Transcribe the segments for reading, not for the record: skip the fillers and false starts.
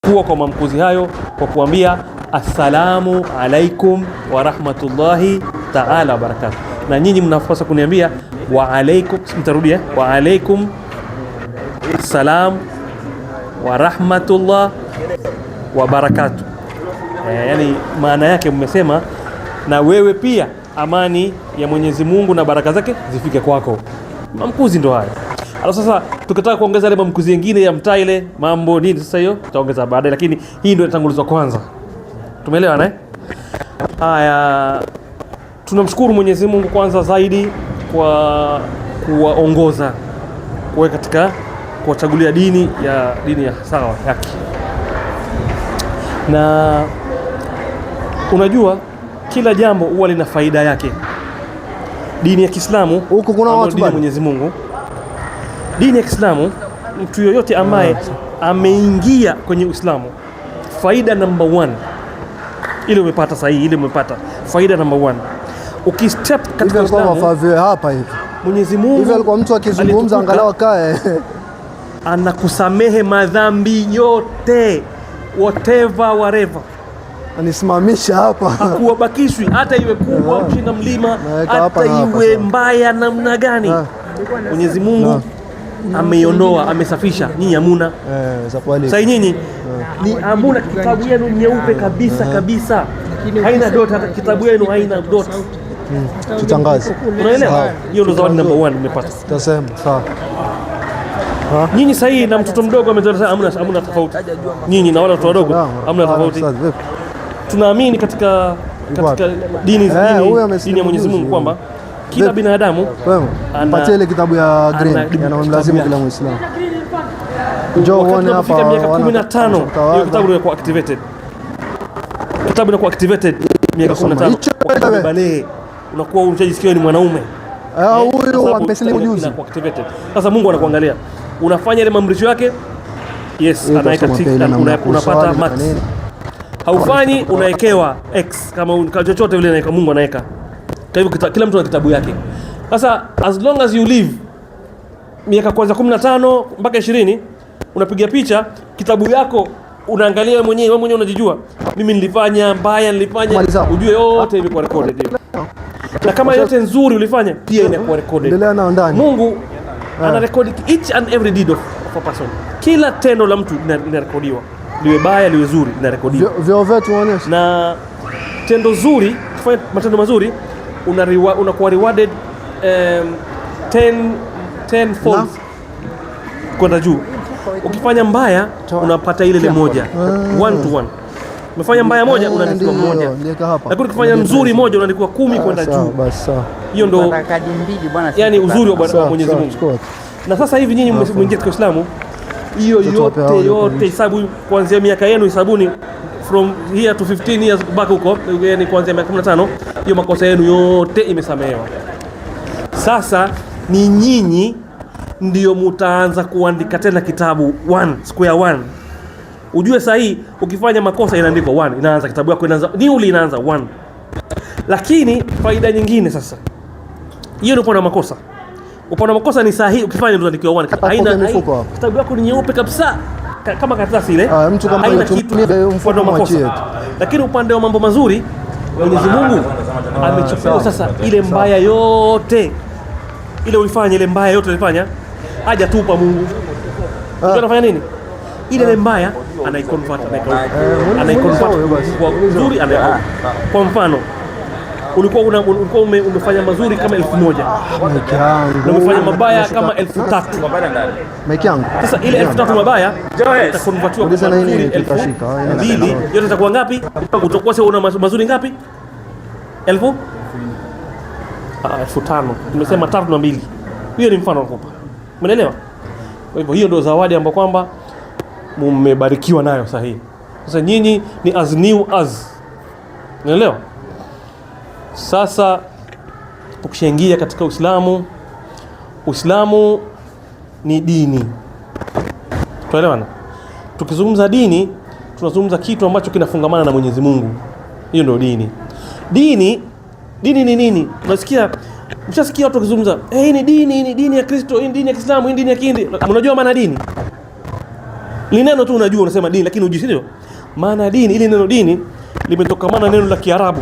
Kuwa kwa maamkuzi hayo kwa kuambia assalamu alaikum wa rahmatullahi taala wa barakatuh, na nyinyi mnapaswa kuniambia wa alaikum, mtarudia wa alaikum salam wa rahmatullah wa barakatuh. Yani maana yake mmesema na wewe pia amani ya Mwenyezi Mungu na baraka zake zifike kwako. Mamkuzi ndo hayo. Alafu sasa tukitaka kuongeza ile mamkuzi mengine ya mtaa ile mambo nini sasa, hiyo tutaongeza baadaye, lakini hii ndio inatangulizwa kwanza. Tumeelewa eh? Haya, tunamshukuru Mwenyezi Mungu kwanza zaidi kwa kuwaongoza kuwa katika kuwachagulia dini ya sawa yake. Na unajua kila jambo huwa lina faida yake. Dini ya Kiislamu Huku kuna ambayo watu dini ya bado. Mwenyezi Mungu, dini ya Kiislamu, mtu yoyote ambaye ameingia kwenye Uislamu, faida number one ile umepata sahihi, ile umepata faida number one, ukistep Hivi katika alikuwa Uislamu, mafavyo hapa hivi. Mwenyezi Mungu Hivi alikuwa mtu akizungumza alitukuka, angalau akae. Anakusamehe madhambi yote, whatever whatever, Anisimamisha hapa. Hakuwabakishwi hata iwe kubwa au chini mlima, Naweka hapa hata na hapa, iwe sawa. mbaya namna gani, Mwenyezi Mungu ameiondoa, amesafisha. Nyinyi hamuna. Eh, za kweli. Sasa nyinyi ni hamuna, kitabu yenu nyeupe kabisa kabisa, haina dot, hata kitabu yenu haina dot. Tutangaze. Unaelewa? Sawa. Hiyo ndo zawadi number one umepata. Tutasema sawa. Nyinyi sasa hii na mtoto mdogo amezaliwa, hamna tofauti. Nyinyi na wale watoto wadogo hamna tofauti. Ustadh, vipi? Tunaamini katika Yuko katika wapi? dini, Eh, dini, huyu amesilimu dini ya Mwenyezi juzi. Mungu kwamba kila Vipi? binadamu Kwema. Patie ile kitabu ya green yanayomlazimu kitabu kila yake. Muislamu. Njoo Wakati uone hapa unapofika miaka wana- 15 hiyo mtawadha. kitabu inakuwa activated. Kitabu inakuwa activated miaka 15 Hicho wakati wewe. umebalee, unakuwa umeshajisikia ni mwanaume. Ah, Eh, kwa huyu sababu amesilimu kitabu juzi. inakuwa activated. Sasa Mungu anakuangalia, unafanya ile maamrisho yake, yes, Hiyo anaweka utasoma tick, pia ile namna ya unapata kuswali na max. nini. Haufanyi, unawekewa x kama chochote vile anaweka Mungu anaweka. Kwa hivyo kila mtu ana kitabu yake. Sasa as long as you live miaka kwanza 15 mpaka 20, unapiga picha kitabu yako, unaangalia wewe mwenyewe, wewe mwenyewe unajijua, mimi nilifanya mbaya, nilifanya, Maliza. ujue yote imekuwa recorded hiyo. Na kama yote nzuri ulifanya pia inakuwa recorded. Endelea nao ndani. Mungu ana record each and every deed of a person. Kila tendo la mtu linarekodiwa, liwe baya liwe zuri, linarekodiwa. Vyoo vyetu waonyeshe. Na tendo zuri, kufanya matendo mazuri unakuwa rewarded 10 folds kwenda juu. Ukifanya mbaya unapata ile ile moja, one to one. Umefanya mbaya moja unaandikiwa Ndio, moja, ndio hapa. lakini ukifanya nzuri moja unaandikiwa 10 kwenda Sawa, juu. basi sawa. Hiyo ndo Kadi mbili bwana. yani uzuri wa Bwana Sawa, Mwenyezi sawa, Mungu. chukua. Na sasa hivi nyinyi mmeingia katika Uislamu, hiyo Mtoto wape hao yote walio yote hesabu kuanzia miaka yenu, hesabuni from here to 15 years back huko, yani kuanzia miaka 15, hiyo makosa yenu yote imesamehewa. Sasa ni nyinyi ndio mutaanza kuandika tena kitabu one, square one. Ujue saa hii ukifanya makosa inaandikwa one, inaanza kitabu yako inaanza newly, inaanza one. Lakini faida nyingine sasa, hiyo ni upande wa makosa. Upande wa makosa ni sahihi, ukifanya ndio unaandikiwa one. Haina Hapo mifuko hapo. Kitabu yako ni nyeupe kabisa kama karatasi ile, Ah, mtu kama haina anatumia kitu mfuko upande wa makosa. mwachie tu. Lakini upande wa mambo mazuri, Mwenyezi Mungu amechukua sasa ile mbaya yote ile ulifanya, ile mbaya yote ulifanya, hajatupa Mungu. Unajua anafanya nini? Ile mbaya anaiconvert, anaiconvert huyo basi. kwa nzuri, anaika. Kwa mfano ulikuwa umefanya mazuri kama 1000 Mike yangu. Na umefanya mabaya kama 3000. Mike yangu. Sasa ile 3000 mabaya itakonvertiwa kwa Uliza na mazuri nini elfu tutashika, haina mbili, yote itakuwa ngapi? Utakuwa sasa una mazuri ngapi? Elfu 5000. Tumesema tatu na mbili. Hiyo ni mfano nakupa, umeelewa? Kwa hivyo hiyo ndio zawadi ambayo kwamba mmebarikiwa nayo sahihi. Sasa nyinyi ni as new as, unaelewa? Sasa ukishaingia katika Uislamu, Uislamu ni dini. Tuelewana? Tukizungumza dini, tunazungumza kitu ambacho kinafungamana na Mwenyezi Mungu. Hiyo ndio dini. Dini ni nini? Unasikia, mshasikia watu wakizungumza, "Eh, hii ni dini, hii ni dini ya Kristo, hii ni dini ya Kiislamu, hii ni dini ya Kihindi." Mnajua maana dini? Ni neno tu unajua unasema dini, lakini hujui, sio? Maana ya dini, ili neno dini limetokamana na neno la Kiarabu,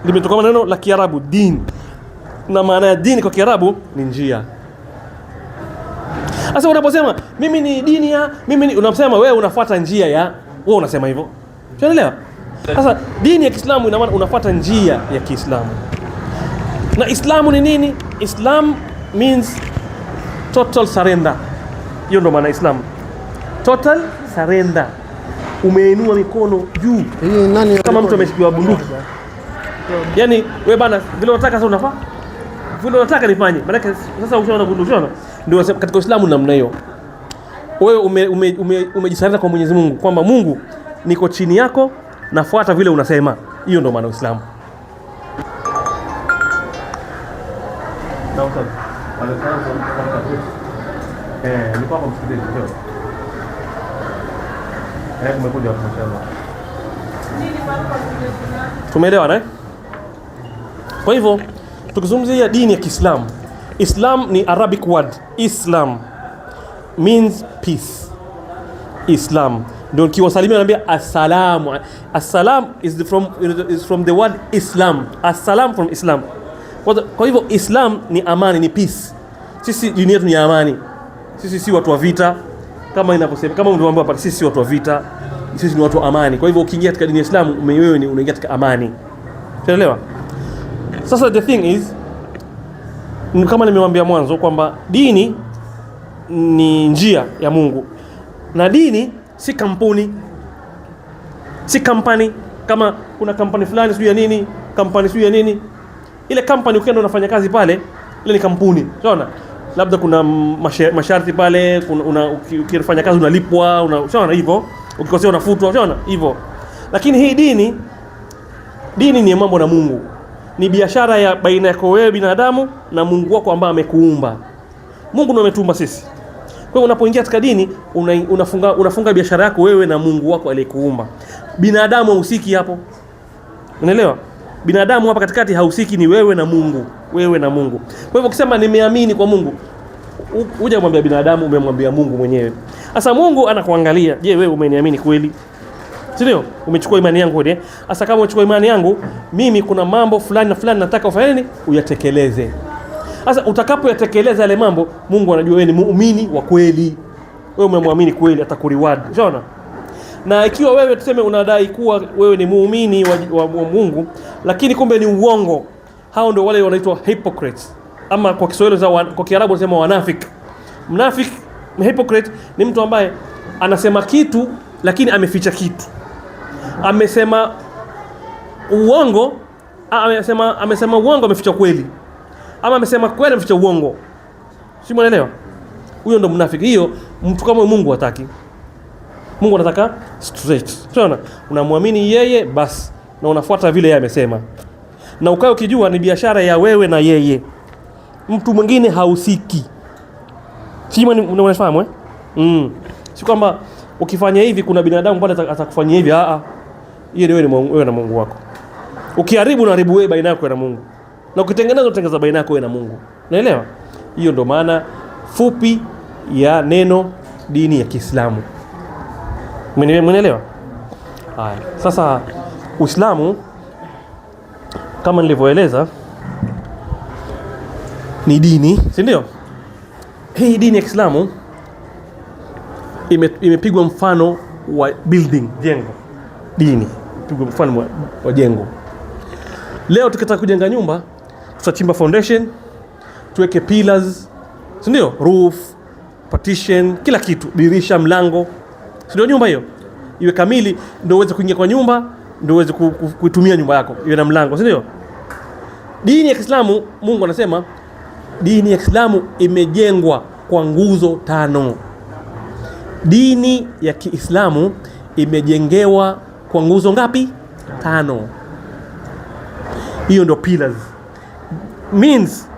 limetokamana na neno la Kiarabu din, na maana ya dini kwa Kiarabu ni njia. Sasa unaposema mimi ni dini ya mimi ni, unasema wewe unafuata njia ya wewe, unasema hivyo, unaelewa? Sasa dini ya Kiislamu ina maana unafuata njia ya Kiislamu. Na Islamu ni nini? Islam means total surrender. Hiyo ndo maana Islam, total surrender. Umeinua mikono juu Hii nani kama mtu ameshikiwa bunduki, yaani wewe bana, vile unataka sasa unafaa vile unataka nifanye, maanake sasa ushaona bunduki, ushaona. Ndio nasema katika Uislamu namna hiyo, wewe umejisurrender kwa Mwenyezi Mungu kwamba Mungu, niko chini yako, nafuata vile unasema. Hiyo ndo maana Uislamu. Tumeelewana eh? Kwa hivyo tukizungumzia dini ya Kiislamu, Islam ni Arabic word. Islam means peace. Islam ndio kiwasalimia naambia assalamu. Assalam is from the word Islam. Assalam from Islam. Kwa hivyo Islam ni amani, ni peace. Sisi dini yetu ni amani. Sisi si watu wa vita kama inavyosema, kama ulivyoambiwa pale, sisi si watu wa vita, sisi ni watu wa amani. Kwa hivyo ukiingia katika dini ya Islam, wewe ni unaingia katika amani. Unaelewa? Sasa the thing is, ni kama nimewambia mwanzo kwamba dini ni njia ya Mungu na dini si kampuni, si kampani. Kama kuna kampani fulani sijui ya nini, kampani sijui ya nini, ile kampani ukienda unafanya kazi pale, ile ni kampuni, unaona? Labda kuna masharti pale, kuna ukifanya kazi unalipwa, unaona hivyo, ukikosea unafutwa, unaona hivyo. Lakini hii dini, dini ni mambo na Mungu, ni biashara ya baina yako wewe binadamu na Mungu wako ambaye amekuumba. Mungu ndiye ametuumba sisi. Kwa hiyo unapoingia katika dini unafunga biashara yako wewe na Mungu wako aliyekuumba. Binadamu hahusiki hapo. Unaelewa? Binadamu hapa katikati hahusiki, ni wewe na Mungu, wewe na Mungu. Kwa hivyo ukisema nimeamini kwa Mungu, hujamwambia binadamu, umemwambia Mungu mwenyewe. Sasa Mungu anakuangalia, je, wewe umeniamini kweli? Si ndio? Umechukua imani yangu kweli? Sasa kama umechukua imani yangu, mimi kuna mambo fulani na fulani nataka ufanye nini? Uyatekeleze. Sasa utakapoyatekeleza yale mambo, Mungu anajua wewe ni muumini wa kweli. Wewe umemwamini kweli, atakureward. Ushaona? Na ikiwa wewe tuseme unadai kuwa wewe ni muumini wa Mungu, lakini kumbe ni uongo, hao ndio wale wanaitwa hypocrites, ama kwa Kiswahili kwa Kiarabu wanasema wanafiki. Mnafiki, hypocrite ni mtu ambaye anasema kitu lakini ameficha kitu. Amesema uongo, amesema uongo ameficha kweli. Ama amesema kweli ameficha uongo. Si mnaelewa? Huyo ndo mnafiki. Hiyo mtu kama Mungu hataki. Mungu anataka straight. Unaona? Unamwamini yeye basi na unafuata vile yeye amesema. Na ukae ukijua ni biashara ya wewe na yeye. Mtu mwingine hahusiki. Si unafahamu eh? Si kwamba ukifanya hivi kuna binadamu pale atakufanyia hivi. Hiyo ni wewe na Mungu wako. Ukiharibu unaharibu wewe baina yako na Mungu. Na ukitengeneza unatengeneza baina yako wewe na Mungu. Unaelewa? Hiyo ndo maana fupi ya neno dini ya Kiislamu. Umenielewa? Haya. Sasa Uislamu kama nilivyoeleza ni dini, si ndio? Hii dini ya Kiislamu imepigwa mfano wa building, jengo. Dini imepigwa mfano wa jengo. Leo tukitaka kujenga nyumba tutachimba foundation, tuweke pillars, si ndio? Roof, partition, kila kitu, dirisha, mlango, si ndio? Nyumba hiyo iwe kamili ndio uweze kuingia kwa nyumba, ndio uweze kuitumia nyumba yako iwe na mlango, si ndio? Dini ya Kiislamu, Mungu anasema dini ya Kiislamu imejengwa kwa nguzo 5. Dini ya Kiislamu imejengewa kwa nguzo ngapi? 5. Hiyo ndio pillars. Means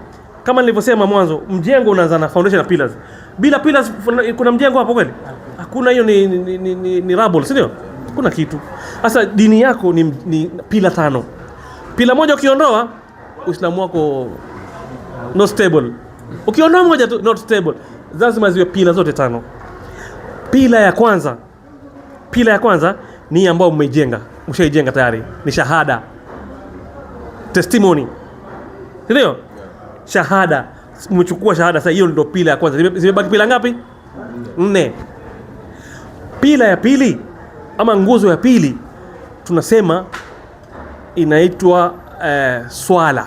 kama nilivyosema mwanzo, mjengo unaanza na foundation na pillars. Bila pillars kuna mjengo hapo kweli? Hakuna, hiyo ni rubble, si ndio? Kuna kitu. Sasa dini yako ni pillar 5. Pillar moja ukiondoa, Uislamu wako not stable. Ukiondoa moja tu not stable. Lazima ziwe pillar zote 5. Pillar ya kwanza, pillar ya kwanza ni hii ambayo mmeijenga, mshaijenga tayari, ni shahada, testimony, ndio shahada. Umechukua shahada sasa, hiyo ndio pillar ya kwanza. Zimebaki pillar ngapi? Nne. Pillar ya pili ama nguzo ya pili tunasema inaitwa swala.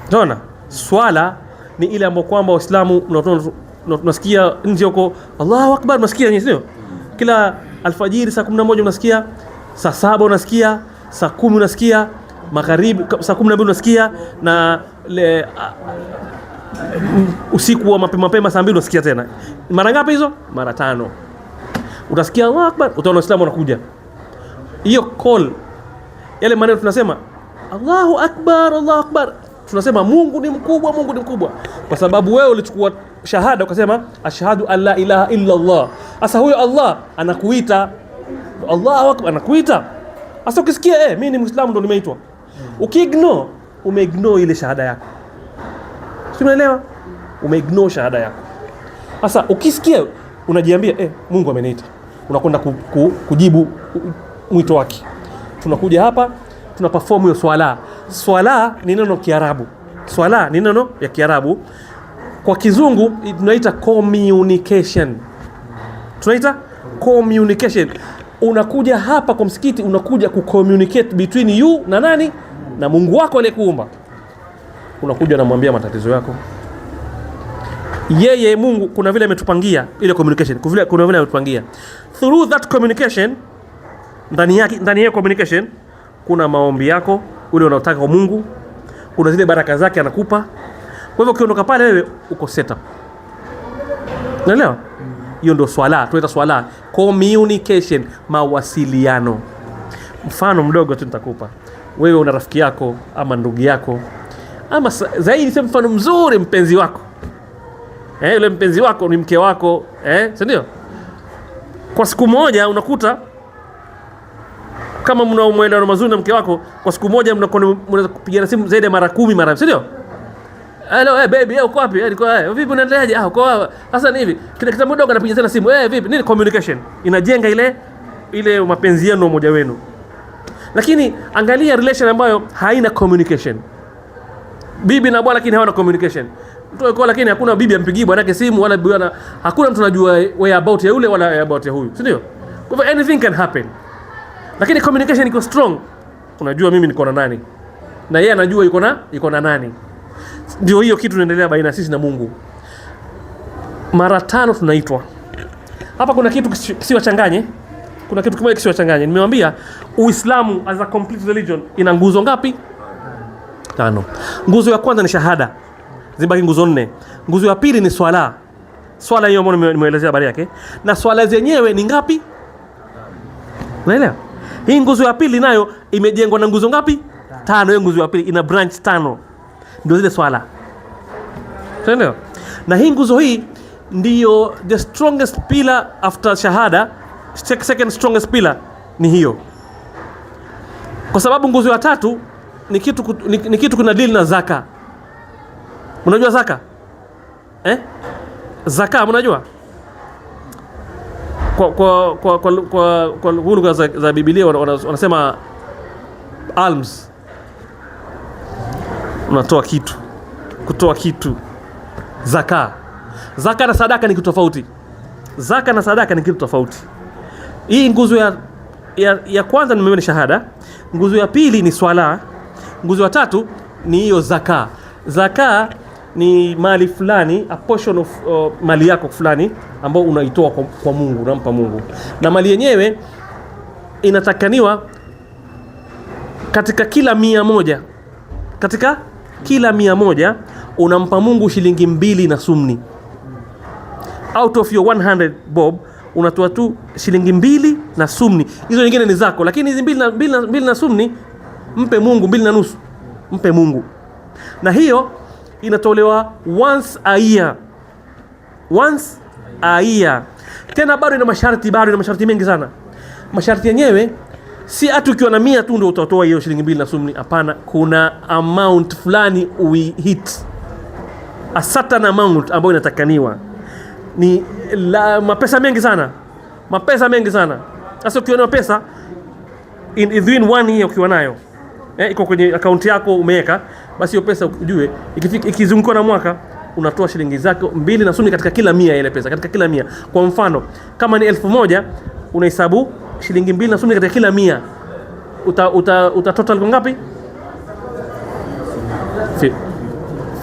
Unaona, swala ni ile ambayo kwamba Waislamu tunasikia nje huko Allahu Akbar, unasikia nyinyi, sio? Kila alfajiri saa 11 unasikia, saa 7 unasikia, saa 10 unasikia, magharibi saa 12 unasikia na usiku wa mapema mapema saa 2 unasikia tena. Mara ngapi hizo? Mara tano. Utasikia Allahu Akbar, utaona Waislamu wanakuja. Hiyo call, yale maneno tunasema Allahu Akbar, Allahu Akbar, tunasema Mungu ni mkubwa, Mungu ni mkubwa, kwa sababu wewe ulichukua shahada ukasema ashhadu an la ilaha illa Allah. Sasa huyo Allah anakuita Allahu Akbar, anakuita. Sasa ukisikia mimi ni Muislamu ndo nimeitwa, ukiignore, umeignore ile shahada yako, si unaelewa? Umeignore shahada yako. Sasa ukisikia unajiambia Mungu ameniita, unakwenda kujibu mwito wake. Tunakuja hapa tuna perform hiyo swala. Swala ni neno Kiarabu, swala ni neno ya Kiarabu, kwa Kizungu tunaita communication, tunaita communication. Unakuja hapa kwa msikiti, unakuja kucommunicate between you na nani? Na Mungu wako aliyekuumba. Unakuja unamwambia matatizo yako yeye Mungu kuna vile ametupangia ile communication, kuna vile ametupangia through that communication. Ndani yake, ndani ya communication kuna maombi yako ule unaotaka kwa Mungu, kuna zile baraka zake anakupa. Kwa hivyo ukiondoka pale wewe uko set up. Unaelewa? Hiyo ndio swala, tunaita swala communication, mawasiliano. Mfano mdogo tu nitakupa. Wewe una rafiki yako ama ndugu yako ama zaidi, sema mfano mzuri, mpenzi wako, yule mpenzi wako ni mke wako, si ndio? Kwa siku moja unakuta kama mna mwelewano mazuri na mke wako, kwa siku moja mnaweza kupigana simu zaidi ya mara 10 mara, si ndio? Hello, baby, uko wapi? Niko vipi, unaendeleaje? Ah, uko wapi? Sasa ni hivi. Kile kitambo kidogo anapiga tena simu. Vipi? Nini communication? Inajenga ile mapenzi yenu mmoja wenu. Lakini angalia relation ambayo haina communication. Bibi na bwana lakini hawana communication. Mtu yuko lakini hakuna bibi ampigii bwanake simu wala bwana, hakuna mtu anajua whereabout ya yule wala whereabout ya huyu, si ndio? Kwa hivyo anything can happen. Lakini communication iko strong. Unajua mimi niko na nani, na yeye anajua yuko na nani. Ndio hiyo kitu inaendelea baina sisi na Mungu. Mara tano tunaitwa hapa. Kuna kitu kisiwachanganye, kuna kitu kimoja kisiwachanganye. Nimewambia Uislamu as a complete religion ina nguzo ngapi? Tano. Nguzo ya kwanza ni shahada, zibaki nguzo nne. Nguzo ya pili ni swala, swala hiyo ambayo nimeelezea habari yake, na swala zenyewe ni ngapi? Unaelewa? Hii nguzo ya pili nayo imejengwa na nguzo ngapi? Tano. Hiyo nguzo ya pili ina branch tano, ndio zile swala. Unaelewa? Na hii nguzo hii ndiyo the strongest pillar after shahada. Second strongest pillar ni hiyo, kwa sababu nguzo ya tatu ni kitu kuna deal na zaka. Unajua zaka? Eh? Zaka mnajua? Kwa lugha za Biblia wanasema alms. Unatoa kitu, kutoa kitu, zaka. Zaka na sadaka ni kitu tofauti. Zaka na sadaka ni kitu tofauti. Hii nguzo ya kwanza ni shahada, nguzo ya pili ni swala, nguzo ya tatu ni hiyo zaka. Zaka ni mali fulani, a portion of mali yako fulani ambao unaitoa kwa Mungu, unampa Mungu, na mali yenyewe inatakaniwa katika kila 100, katika kila 100 unampa Mungu shilingi 2 na sumni. Out of your 100 bob unatoa tu shilingi 2 na sumni, hizo nyingine ni zako, lakini hizi 2 na sumni mpe Mungu 2.5, mpe Mungu. Na hiyo inatolewa once a year, once a year. Tena bado ina masharti, bado ina masharti mengi sana. Masharti yenyewe si hata ukiwa na 100 tu ndio utatoa hiyo shilingi 2 na sumni. Hapana, kuna amount fulani we hit a certain amount ambayo inatakaniwa. Ni la, mapesa mengi sana, mapesa mengi sana. Sasa ukiwa na pesa within one year ukiwa nayo iko kwenye akaunti yako umeweka, basi hiyo pesa ujue ikifika ikizunguka na mwaka unatoa shilingi zako 2 na sumni katika kila 100 ile pesa, katika kila 100. Kwa mfano kama ni 1000 unahesabu shilingi 2 na sumni katika kila 100, uta total kwa ngapi?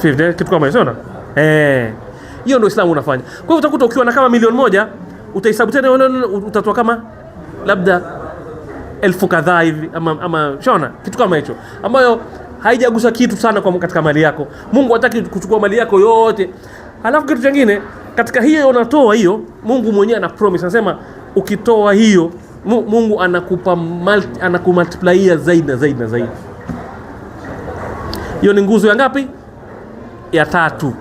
50, kitu kama hiyo, sio? Eh, hiyo ndio Uislamu unafanya. Kwa hivyo utakuta ukiwa na kama 1,000,000 utahesabu tena, utatoa kama labda elfu kadhaa hivi ama shona kitu kama hicho, ambayo haijagusa kitu sana kwa katika mali yako. Mungu hataki kuchukua mali yako yote. Halafu kitu kingine katika hiyo unatoa hiyo, Mungu mwenyewe ana promise, anasema ukitoa hiyo Mungu anakupa anakumultiplyia zaidi na zaidi na zaidi. Hiyo ni nguzo ya ngapi? Ya tatu.